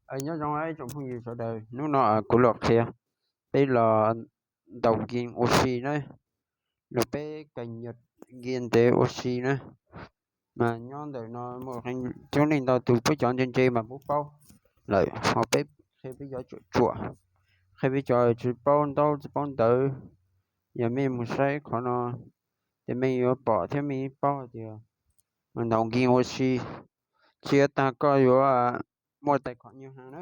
Nyob zoo ib tsoom phooj ywg sawv daws, hnub no kuv los qhia peb los ntaus game ua si na, los peb cài đặt game ntev ua si na. Mas nyob ntawm no muaj coob leej ntau tus peb cov ntse ntse mas pub paub lawm, ho peb qhia peb cov tsuam tsuam, qhia peb cov tsis paub ntaub tsis paub ntawv. Yog mej mus saib qhov no ces mej yuav pom thiab mej paub hais tias ntaus game ua si tsis yog tag koj yuav muaj tais khuam nyaj haj na.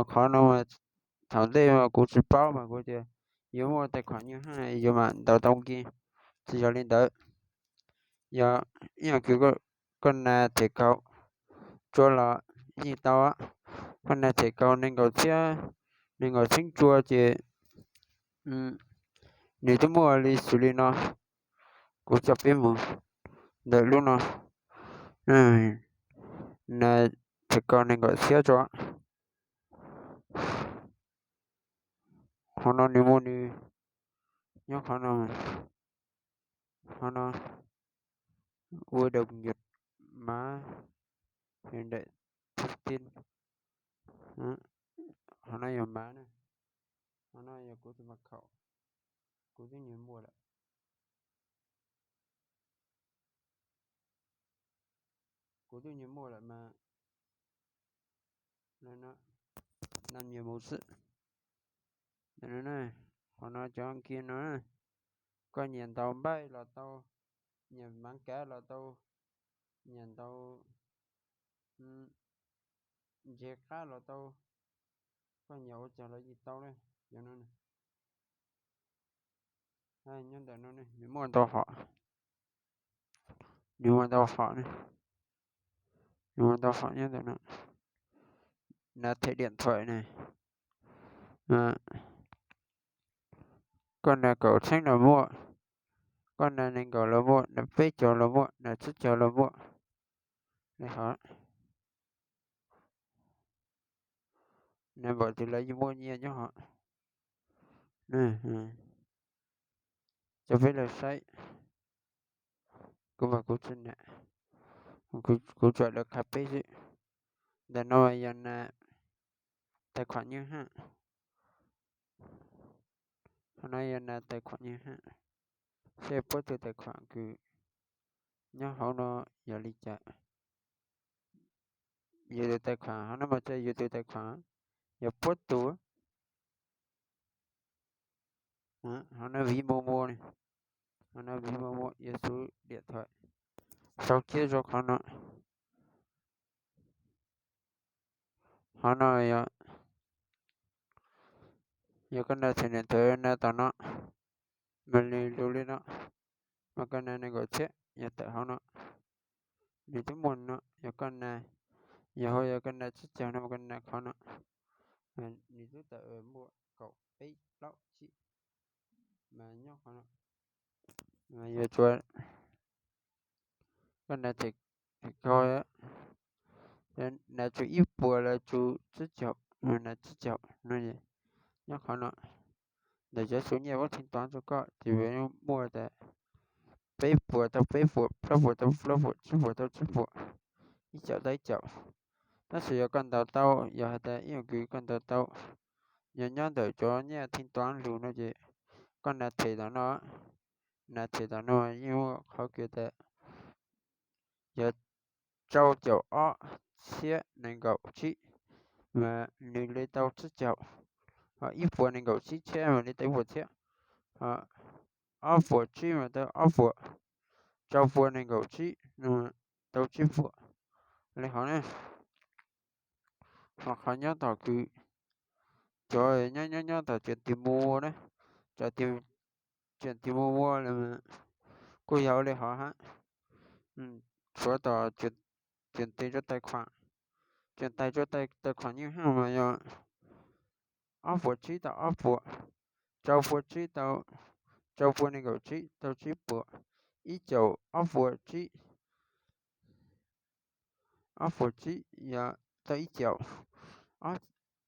Qhov no mas thaum ntej mas kuv tsis paub mas kuv tias yuav muaj tais khuam nyaj haj yuav mam ntaus tau game, tsis yog li ntawd. Yog ib yam kws koj nas them kaus tsua los yeej tau, koj nas them kaus nees nkaum txhiab, nees nkaum txheeb tsua ces nws twb muaj li xws li no. Kuv coj peb mus ntawm lub no, nas them kaus nees nkaum txhiab tsua. Qhov no nws muaj nws nyob qhov no, qhov no ua dau nyuam mav, daim thib tin, qhov no yog mav na, qhov no yog kuv tus mật khẩu, kuv twb nyiam muaj lawm. Kuv twb nyiam muaj lawm mas nyiam mus xwb. Qhov no cov game no, koj nyiam ntaus npaij los tau, nyiam mav kav los tau, nyiam ntaus ntses qab los tau, koj nyiam ua cas los yeej tau li. Cov no nyob ntawm no nws muaj ntau hom, nws muaj ntau hom, nws muaj ntau hom nyob ntawm no. Nas them điện thoại ne, koj nas kaum txheeb los muaj, koj nas nees nkaum los muaj, nas peb caug los muaj, nas tsib caug los muaj. Li hov, nas npaum twg lawv yeej muaj nyiaj nyob hov. Coj peb los saib, kuv mas kuv tsis nam, kuv tsuas lawv qha peb xwb. Ntawm no yog nas tais khuam nyaj haj, qhov no yog nas tais khuam nyaj haj, seb puab tus tais khuam kws nyob hauv no yog li cas. Yus tus tais khuam hov no mas tsis yog yus tus tais khuam, yog puab tus. Hov no ví mua mua, hov no ví mua mua, yog xub điện thoại, sau kiab rau qhov no. Hov no yog koj nas them điện thoại na tom no, mas nws lug li no, mas koj nas nees nkaum txhiab yog tawm hauv no. Nws twb muaj no, yog koj nas, yog hauv yog koj nas tsib caug no mas koj nas qhov no, nws twb tawm muaj kaum peb plaub tsib, mas nyob qhov no, mas yuav tsua koj nas them kaus, nas tsua ib puas los tsua tsib caug, nas tsib caug no, nyob qhov no. Ntawm cov xub nyiaj puab theej toov rau koj ces yuav muaj tas peb puas tau peb puas, plaub puas tau plaub puas, tsib puas tau tsib puas, ib caum tau ib caum. Tab sis yog koj ntaus tau, yog has tas ib yam kws koj ntaus tau, yog nyob ntawm cov nyiaj theej toov lug no ces koj nas them tom no, nas them tom no yeej muaj qhov kws tas yog rau caum ob txhiab nees nkaum tsib, mas nws li tau tsib caug. Ho ib puas nees nkaum tsib txhiab mas li tau ib puas txhiab. Ho ob puas tsib mas tau ob puas, rau puas nees nkaum tsib no tau tsib puas. Li hov na, ho qhov nyob tom kws cov nyob nyob nyob tom tsev tis mus na, tsev tis mus ua li, kuj yog li hov hab. Tshuav tom tsev tis rau tais khuam, tsev tis rau tais khuam nyaj haj mas yog ob puas tsib tau ob puas, rau puas tsib tau, rau puas nees nkaum tsib tau tsib puas, ib caum ob puas tsib, ob puas tsib yog tau ib caum,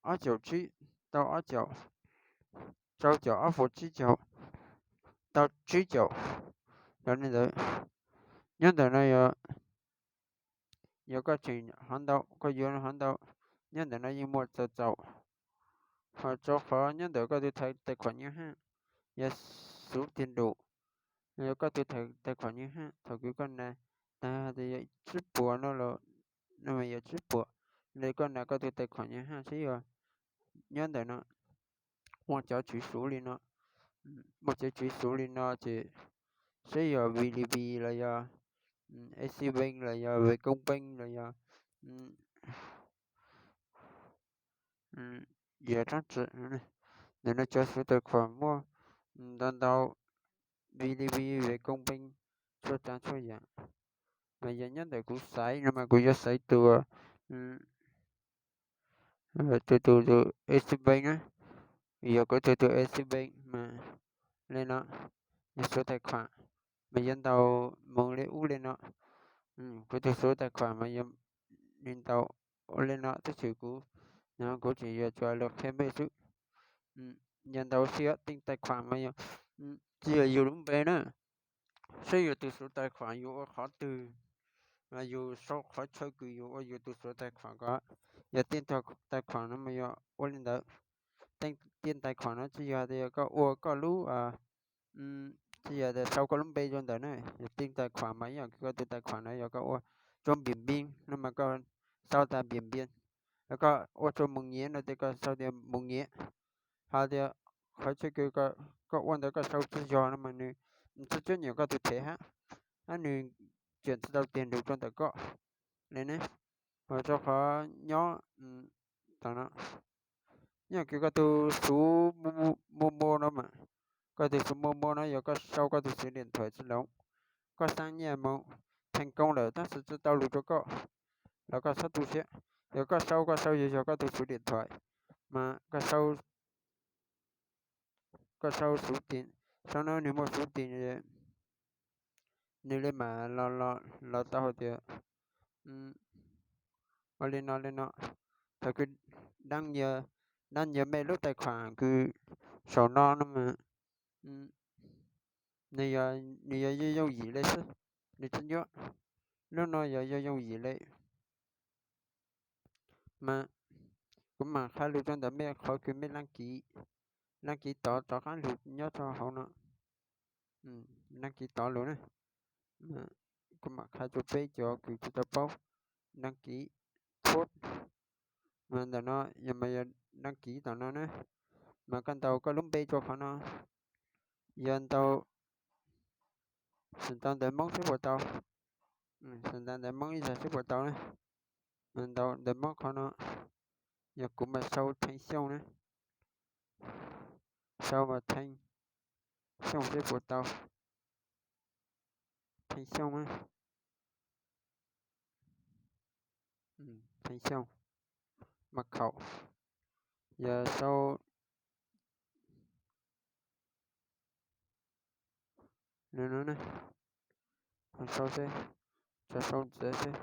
ob caum tsib tau ob caum, rau caum ob puas tsib caug tau tsib caum. Yog li ntawd, nyob ntawm no yog, yog koj tseem hov ntau koj yuav hov ntau, nyob ntawm no yeej muaj txaus txaus. Ho rau qhov nyob ntawm koj tus thawv tais khuam nyiaj haj, yog xuv tiag nraum, yog koj tus thawv tais khuam nyiaj haj, thaum kws koj na, tas tias yog tsib puas no los, no mas yog tsib puas, li koj na koj tus tais khuam nyiaj haj seb yog nyob ntawm no muaj cov tswv xuv li no, muaj cov tswv xuv li no ces seb yog V D B los yog Exim Bank los yog Vietcombank los yog yog rab tsi, ntawm no cov xuv tais khuam muaj ntau ntau, V D B, Vietcombank, txhua tsav txhua yam. Mas yog nyob ntawm kuv xaiv no mas kuv yuav xaiv tus, tus tus tus Exim Bank na, yog kuv tus tus Exim Bank mas li no, yog xuv tais khuam mas yuav ntau mus li ub li no. Kuv tus xuv tais khuam mas yog nws ntau ua li no tab sis kuv, kuv tseem yuav tsuas lug qhia mej xwb. Yog ntau sib teej tais khuam mas yog, tsis yog yus lub npe na, seb yus tus xuv tais khuam yus ua qhov twg, yus sau qhov chaw kws yus ua yus tus xuv tais khuam ko. Yog teej tais khuam no mas yog ua li ntawd. Teej tais khuam no tsis yog tias yog koj ua koj lub, tsis yog tias sau koj lub npe rau ntawd na. Yog teej tais khuam mas ib yam koj tus tais khuam no yog koj ua rau npiam npis no mas koj sau tas npiam npis, koj ua rau mus nyiav no ces koj sau tias mus nyiav. Ho tias qhov chaw kws koj ua ntawd koj sau tsis yog no mas nws tsis cuab nyuam koj tus thev hab, hab nws tseem tsis tau tiag nrug rau ntawm koj li ne. Ho rau qhov nyob tom no, yog kws koj tus xuv mua mua no mas, koj tus xuv mua mua no yog koj sau koj tus xuv điện thoại tsis loos, koj xaa nyiaj mus theej koob lawm tab sis tsis tau lug rau koj los koj txhob tu siab. Yog koj sau koj sau yog yog koj tus xuv điện thoại mas koj sau xuv tim, sau no nws muaj xuv tim, nws li mam los tau hais tias ua li no li no. Thaum kws dab nyias mej lub tais khuam kws saum no no mas nws yog yooj yim li xwb, nws tsis ncuab. Lub no yog yooj yim li. Mas kuv mam qha lug rau ntawm mej qhov kws mej đăng ký tod rov qab lug nyob rau hauv no. Đăng ký tod lug na. Kuv mam qha rau peb cov kws tsis tau paub đăng ký post. Mas ntawm no yog mas yog đăng ký tom no na. Mas koj ntaus koj lub npe rau qhov no, yog ntaus, tsis ntaus ntawv Moob seb puas tau. Tsis ntaus ntawv Moob ib zag seb puas tau na. Mas ntaus ntawv Moob qhov no, yog kuv mas sau Theej Xyooj na. Sau mas Theej Xyooj seb puas tau. Theej Xyooj na. Theej Xyooj, mas khaum, yog sau no, sau seb, tso sau ntxiv seb.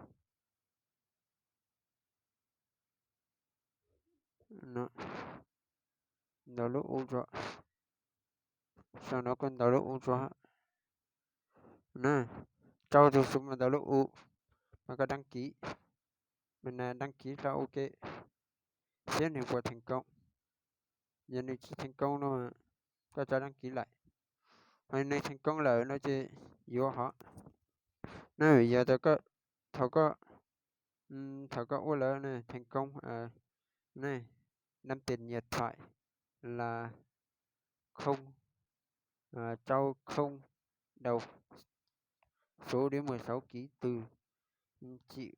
Ntaus lub u rua, sau no kuj ntaus lub u rua na. Rau tus xuv mas ntaus lub u, mas koj đăng ký, mas na đăng ký rau OK, seb nws puas thành công. Yog nws tsis thành công no, koj tso đăng ký lại. Ho nws thành công lawm no ces yuav hov. Na yog thaum koj, thaum koj ua lawm na thành công, năm tiền điện thoại là không, sáu không đầu số đến mười sáu ký tự, chị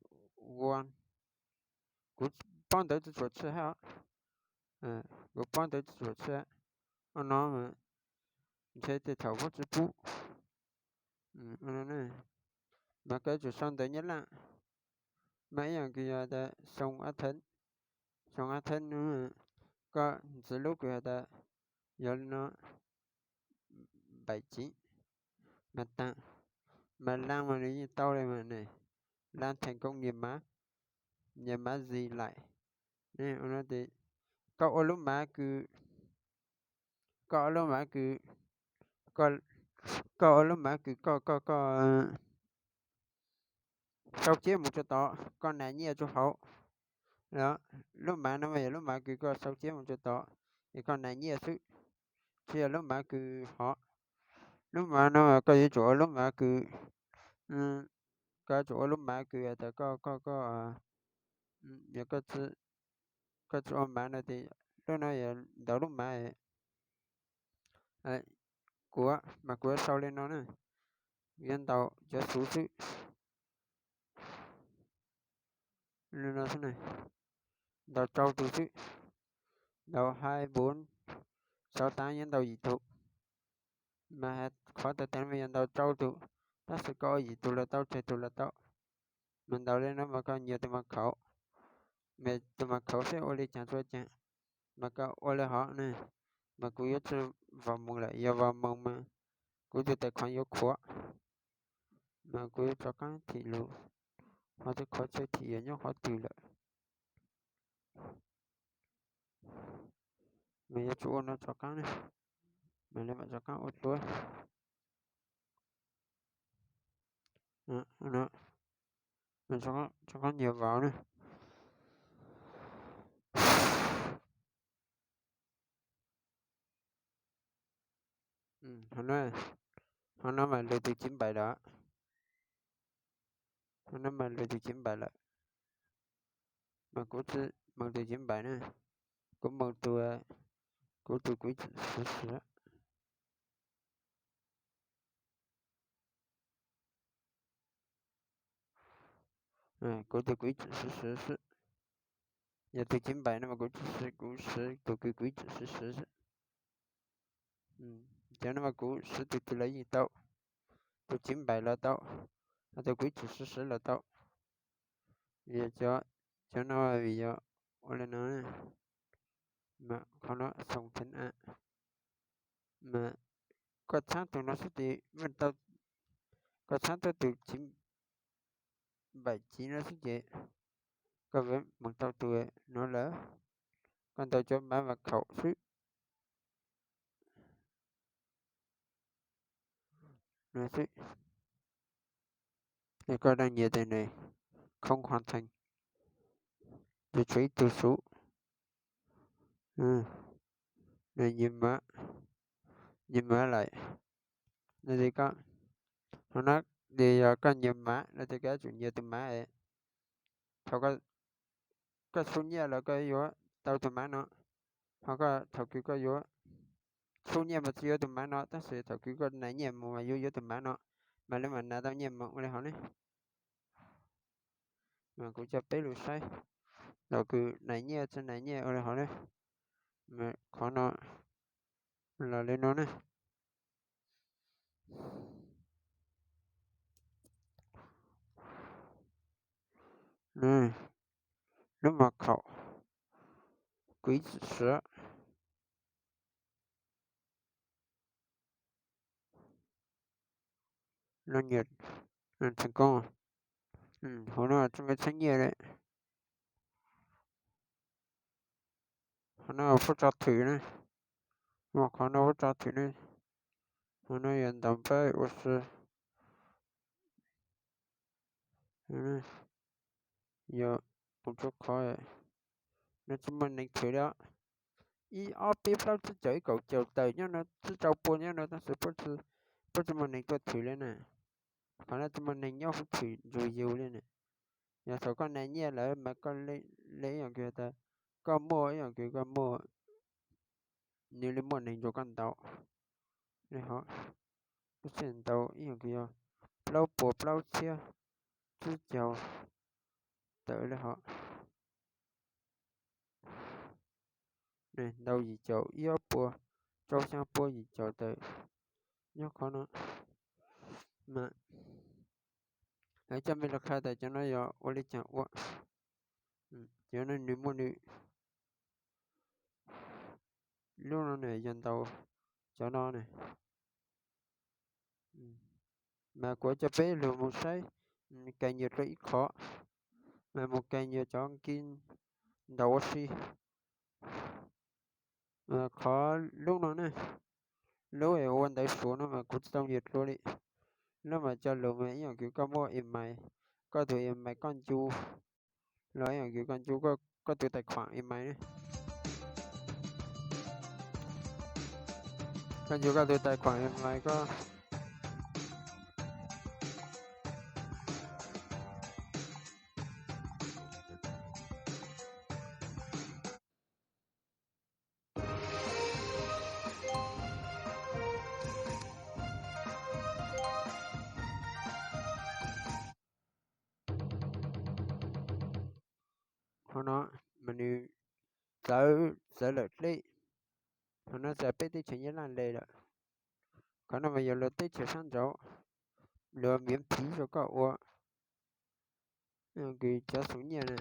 Won. Kuv paub ntawv tsis tshua txhij hab, kuv paub ntawv tsis tshua txhij. Ua no ntshe tej thaum muab tsis pub. Mas koj tsum sau ntawv Nyab Laj, mas ib yam kws yog tas Sông A Thấn, Sông A Thấn no, koj ntxiv lub kws has tas yog li no, bảy chín, mas tag. Mas Lan mas nws yeej tau li mas ne, Lan thành công nhập mã, nhập mã gì lại. Koj ua lub mã kws, koj ua lub mã kws, koj ua lub mã kws koj, koj, koj sau kiag mus rau tod, koj nas nyiaj rau hauv. Lub mav no mas yog lub mav kws koj sau ciab mus rua tod, es koj nais nyiaj xwb, tsis yog lub mav kws hov. Lub mav no mas koj yuav tsum ua lub mav kws, koj yuav tsum ua lub mav kws tas koj, koj, koj, yog koj tsis ua mav no ces lub no yog ntawd lub mav. Kuv mas kuv yuav sau li no na, yuav ntaus cov xuv xwb. Ntaus rau tug xwb, ntaus hai bốn sáu tám yuav ntaus yim tug. Mas qhov tas tas mas yog ntaus rau tug, tab sis koj ua yim tug los tau, tsawg tug los tau. Mas ntaus li no mas koj nyias tus mas khaum, mas tus mas khaum seb ua li caag tsis ua caag, mas koj ua li hov na. Mas kuv yuav tsi vam moos lawm, yog vam moos mas kuv tus tais khuam yuav khuav. Mas kuv yuav rov qaab thim lug, ho tus khuav tsi thim yog nyob qhov twg lawm. Mas yuav tsum ua no rov qaab na, mas li mam rov qaab ua dlua. Rov qaab nyias vauv na. Qhov no mas lug tus chín bảy lawm. Qhov no mas lug tus chín bảy lawm. Mas kuv tsi moog tus chín bảy na, kuv moog tus, kuv tus kuv xwv xwv. Kuv tus kuv xwv xwv xwb. Yog tus chín bảy no mas kuv tsi siv, kuv siv tus kuv xwv xwv xwb. Cov no mas kuv siv tus twg los yeej tau, tus chín bảy los tau, ho tus kuv xwv xwv los tau. Vim cov no vim yog ua li no, mas qhov no xoo thin a, mas koj txhab tus no xwb ces, koj txhab tau tus chín bảy no xwb ces koj moog tau tus no lawm, koj ntaus cov mav vas khaum xwb. Koj daj nyias tes nws không hoàn thành, nws tshuav ib tug xuv. Nws nyias mav, nyias mav lawm. Qhov no ces yog koj nyias mav no ces koj yuav tsum nyias tus mav. Thaum koj txhuj nyiaj los koj yuav tau tus mav no, ho koj thaum kws koj yuav txhuj nyiaj mas tsi yuav tus mav no, tab sis thaum kws koj nais nyiaj mus mas yuav yuav tus mav no, mas lawv mam nais tau nyiaj mas ua li hov ne. Mas kuv coj peb lug saib, thaum kws nais nyiaj tsi nais nyiaj ua li hov ne. Mas qhov no los li no ne. Lub mos khaum, kuv ib txwm siv no nyiam, thành công. Hauv no tsis muaj txheeb nyiaj li. Qhov no puab tso thwm ne, qhov no puab tso thwm ne. Qhov no yog ntaus npawb ua si. Yog mus rua qhov no tsis muaj neeg thwm li os. Ib ob peb plaub tsib caug ib kaum caum tawm nyob no, tsib rau pua nyob no, tab sis puab tsis muaj neeg tuaj thwm li na. Qhov no tsis muaj neeg nyob hauv thwm nrug yug li na. Yog thaum koj nais nyiaj lawm mas koj li ib yam kws tas koj muaj ib yam kws koj muaj, nws li muaj neeg nrug koj ntaus li hov. Lub sij hawm ntaus ib yam kws yog plaub puas plaub txhiab tsib caug tawm li hov. Ntaus yim caum ib ob puas rau xyaa puas yim caum tawm nyob qhov no. Mas lawv coj me lug qha tas cov no yog ua li caag ua. Cov no nws muaj nws, lub no nws yog ntaus cov no na. Mas kuv coj peb lug mus saib, kais nyuas dlua ib qhov, mas mus kais nyuas cov nkij ntaus ua si. Qhov lub no ne, lub es ua ntawv Suav no mas kuv tsis tau nyuas dlua li. Lub mas coj lug mas ib yam kws koj muaj email, koj tug email koj ncu, los ib yam kws koj ncu koj koj tus tài khoản email ne. Koj ncu koj tus tài khoản email koj. Qhov no mas nws txawv txawv lawm dlej. Qhov no txawv peb teb chaws Nyab Laj le lawm. Qhov no mas yog luag teb chaws sab nraud, luag miav phiv rau koj ua. Kws cov xus nyiaj na,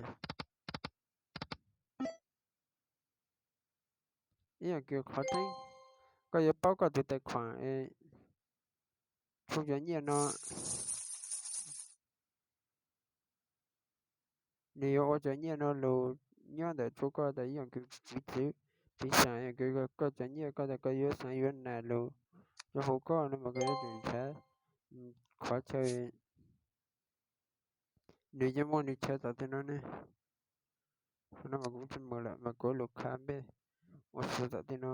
ib yam kws qhov tseeb, koj yuav paub koj tus tài khoản tshuav cov nyiaj no, nws yuav ua cov nyiaj no lug nyob ntawm rua koj tas ib yam kws piv txwv, piv xam yam kws koj cov nyiaj koj tas koj yuav xaav yuav nas lug rua huv koj no mas koj yuav tsum nrhav qhov chaw, nws yeej muaj nws chaw tom tej no ne. No mas kuv tsi mus lawm mas kuv lug qha npej ua si tom tej no,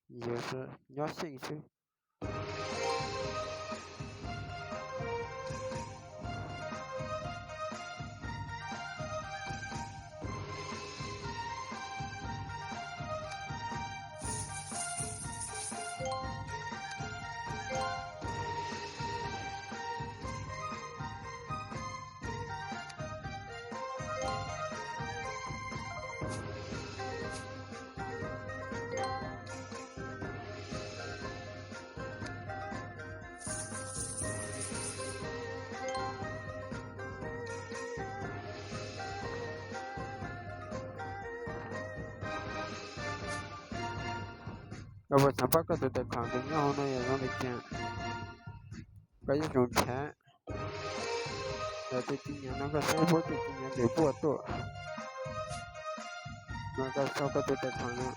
yus nyob xyeej xwb. Koj puas xaav paub koj tus tài khoản kws nyob hauv no yog zoo li cas? Koj yuav tsum nrhav tej tin nhắn no, koj saib puab tej tin nhắn kws puaj tuaj. Mas koj sau koj tus tài khoản no,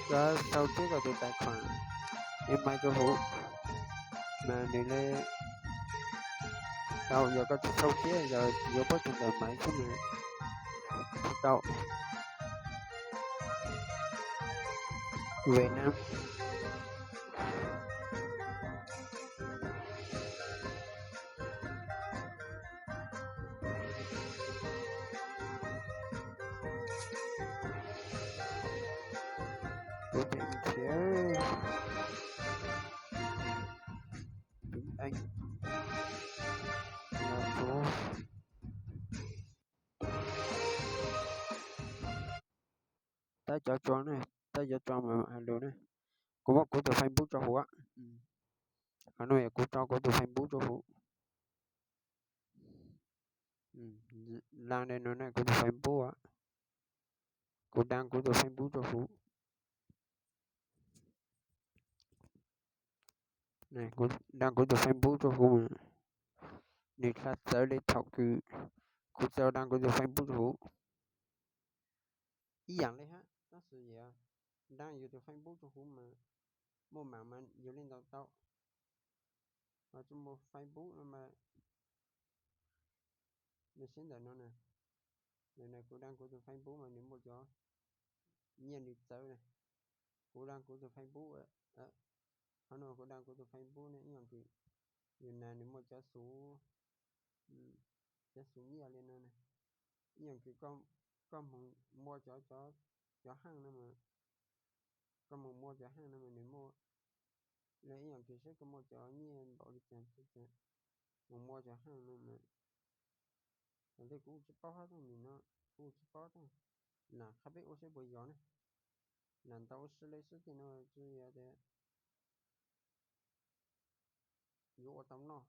koj sau tseb koj tus tài khoản email rau huv, mas nws le tau. Yog koj tsi sau tseb, yog yuav puab tug ntawm maiv xwb mas tsi tau. Vem na. Kuv tes thiab tus eej, tab cov tso ne, tab cov tso mas hais lus ne. Kuv muab kuv tus Facebook rau huv. Qhov no yog kuv tso kuv tus Facebook rau huv. Laa le no ne, kuv tus Facebook. Kuv daan kuv tus Facebook rau huv. Kuv daan kuv tus Facebook rau huv, nws dlha txawv le thaum kws kuv tau daan kuv tus Facebook rau huv. Ib yaam le hab, tab sis yog daan yus tus Facebook rau huv mas muaj maam mas yus le ntaus tau. Ho tsi muaj Facebook no mas nws sib ntawm no na. Kuv daan kuv tus Facebook mas nws muaj cov nyiaj nws txawv na. Kuv daan kuv tus Facebook, qhov no kuv daan kuv tus Facebook ne, ib yam kws yus nas nws muaj cov xuv, cov xuv nyiaj li no na. Ib yam kws koj moog mua cov, cov haaj no mas, koj moog mua cov haaj no mas nws muaj le, ib yam kws saib koj muaj cov nyiaj npaum li cas, moog mua cov haaj no mas. Thaum ntej kuv tsi paub hab, thaum ntej no kuv tsi paub tag. Lam qha peb ua saib puas yog ne. Lam ntaus ua si le xwb tej no tsi yog tias yuav ua tau noj.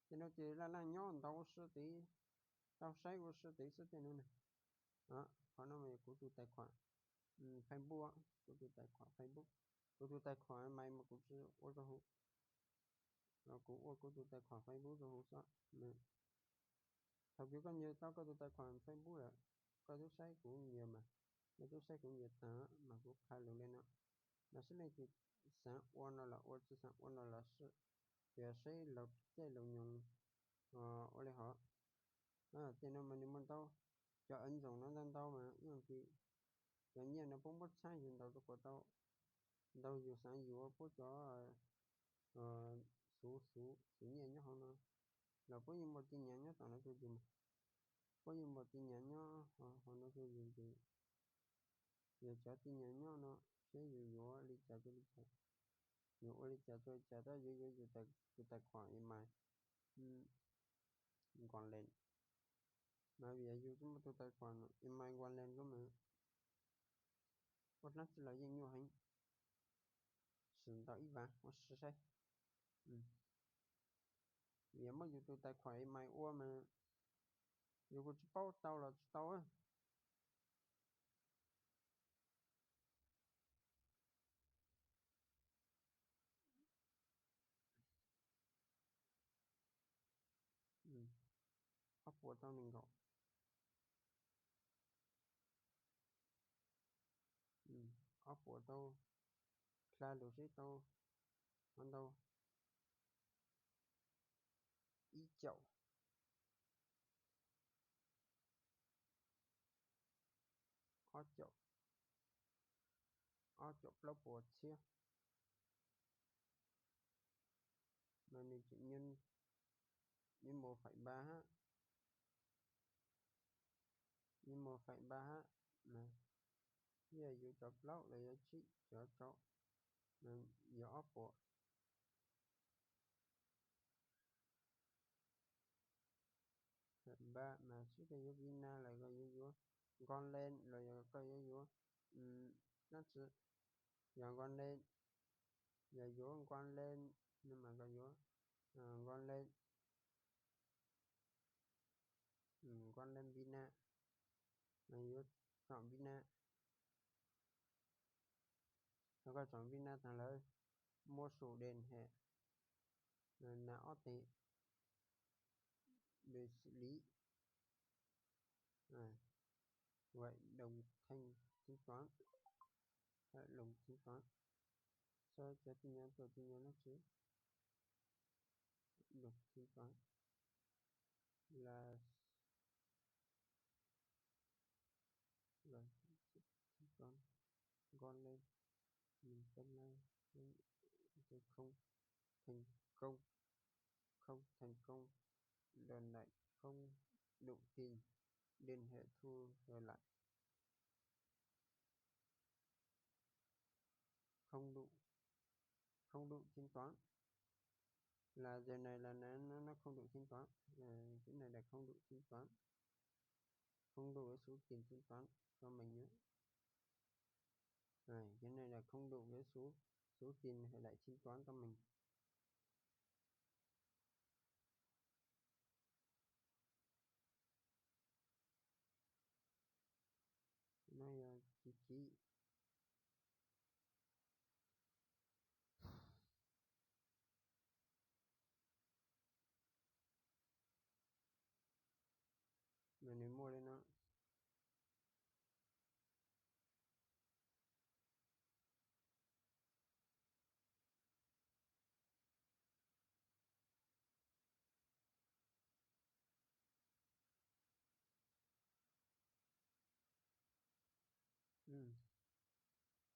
Tej no ces laj laj nyob ntaus ua si tid, tau saib ua si tid xwb tej no na. Qhov no mas yog kuv tus tài khoản Facebook, kuv tus tài khoản Facebook, kuv tus tài khoản maiv mas kuv tsi ua rau huv. Kuv ua kuv tus tài khoản Facebook rau huv xwb. Thaum kws koj nyias tau koj tus tài khoản Facebook lawm, koj tub saib kuv nyias mas, koj tub saib kuv nyias taag mas kuv qha lug le no. Mas sib leej twg xaav ua no los ua, tsi xaav ua no los xwb, yog saib laug caij laug nyoog ua le hov. Tej no mas nws muaj ntau, cov ntxoos no ntau ntau mas ib ntsis cov nyiaj no puab muab txhab yug ntaus rua kuas tau, ntaus yug xaav yuav puab cov xuv xuv xuv nyiaj nyob hauv no, los puab yeej muaj tin nhắn nyob tom no rua yug mas. Puab yeej muaj tin nhắn nyob hauv no rua yug ces yog cov tin nhắn nyob no seb yug yuav li cas rua li cas, yug ua li cas rua li cas tab yuav yuav yug tus tài khoản email nqos lees. Mas vim yog yug tsis muaj tus tài khoản email nqos lees ko mas ua dlaab tsi los yeej nyuaj heev. Sim ntaus ib vas ua si saib. Vim yog muab yug tus tài khoản email ua mas yug kuj tsis paub tau los tsis tau. Ob puas tau nees nkaum, ob puas tau, dlha lug seb tau ua ntau, ib caum, ob caum, ob caum plaub puas txhiab. Mas nws tseem nyob, nyob mus faim npa hab, nyob mus faim npa hab. Yog yuav cov plaub los yuav tsib cov rau, yuav ob puas faim npa mas sib koj yuav Việt Nam los koj yuav yuav nqos lees los yog koj yuav yuav dlaab tsi, yog nqos lees, yog yuav nqos lees no mas koj yuav nqos lees, nqos lees Việt Nam, yuav tsom Việt Nam. Thaum koj tsom Việt Nam tag lawm, mua sổ điện thoại, nạp ob tỉ để xử lý, vậy đồng thanh thanh toán, hợp đồng thanh toán. Sau cov tin nhắn, tus tin nhắn dlaab tsi, hợp đồng thanh toán là là thanh toán nqos lees, mình tên là không thành công, không thành công, lần này không đủ tiền, liên hệ thu hồi lại. Không đủ, không đủ thanh toán. Là giờ này là nó, nó không đủ thanh toán. Cái này là không đủ thanh toán. Không đủ cái số tiền thanh toán cho mình nữa. Rồi, cái này là không đủ cái số, số tiền để lại thanh toán cho mình. Nó yog chim chim. Mas nws muaj li no.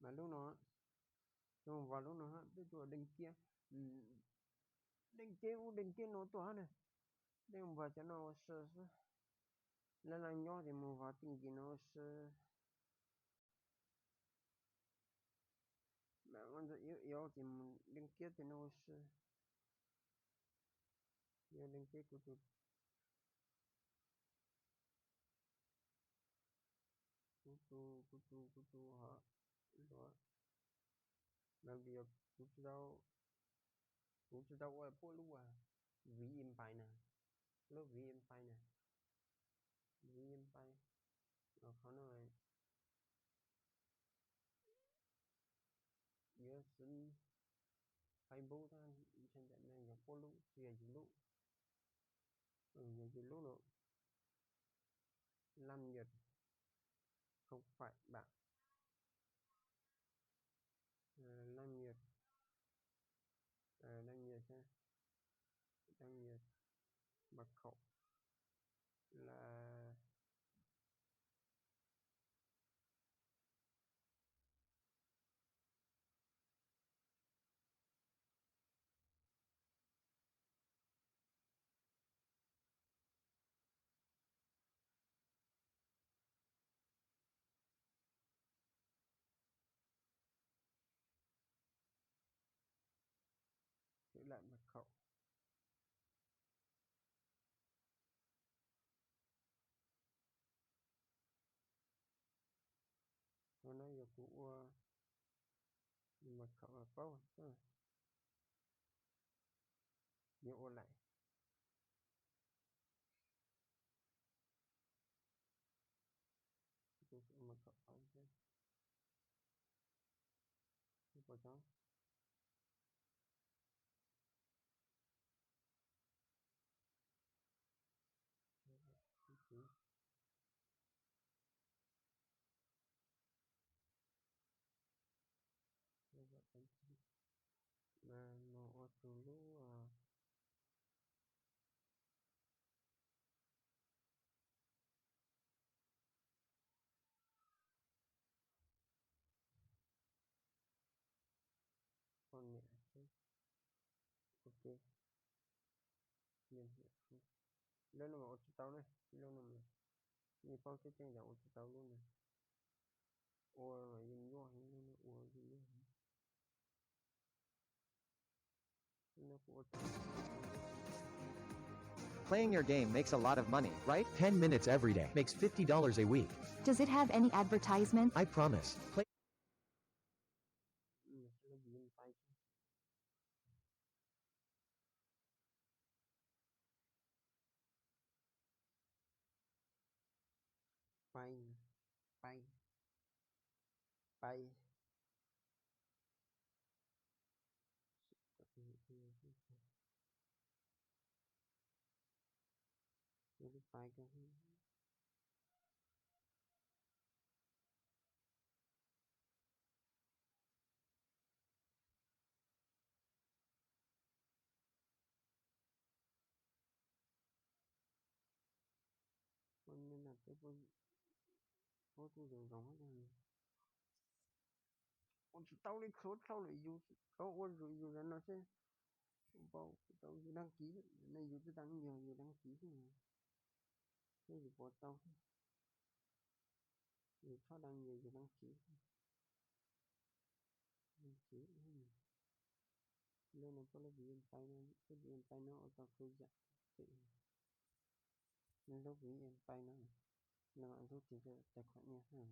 Mas lub no, coj mus vov lub no hab, peb tuaj deeg kiab, deeg kiab ub deeg kiab no tuaj hab na. Peb mus vov cov no ua si xwb. Laj laj nyob ces mus vov tej nkim no ua si. Mas ua ntawd yuav yuav ces mus deeg kiab tej no ua si. Yog deeg kiab kuv tus, kuv tus, kuv tus, kuv tus ho luav. Mas vim yog kuv tsis tau, kuv tsis tau ua puab lub Ví Pay na, lub Ví Pay na, Ví Pay. Qhov no yuav xwv Facebook tab ntawm no yog puab lub tsis yog yus lub, yog yus lub no. Lâm Nhật, không phải bạn. Lâm Nhật, Lâm Nhật, Lâm Nhật, mật khẩu là Lawm mas khaum. Ua no yog kuv ua mas khaum paub, yuav ua lawm. Mas khaum paub, pom cov Mas mus ua tus lub poj niam xwb. Ok. Lub no mas ua tsis tau ne, lub no mas yeej paub tseeb tseeb yog ua tsis tau lub no. Ua mas yeej nyuaj heev, lub no ua yeej nyuaj heev. Lub no kuv ua tsis tau. Playing your game makes a lot of money, right? Ten minutes every day makes fifty dollars a week. Does it have any advertisement? I promise. Play. Pais, pais, pais. Lub pais ko. Ua no peb puab zoo zoo, ua tsis tau li, khuv dhau lawm, yus tau ua yus zaum no seb, npau tau yus đăng ký, nej yus tib tau yog yus đăng ký xwb, seb yus puas tau. Yus txhob đăng, yus đăng ký. Đăng ký. Lub no puab lub Vim Pay no, lub Vim Pay no ua tau khuv yam pem. Lub Vim Pay no, no lub tis tài khoản nha.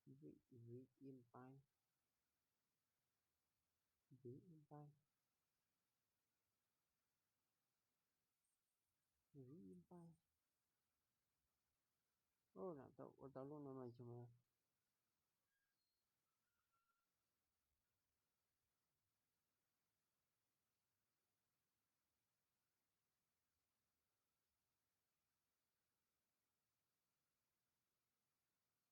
Vim Pay, Vim Pay, Vim Pay. Lam tau ua tau lub no mas yog mas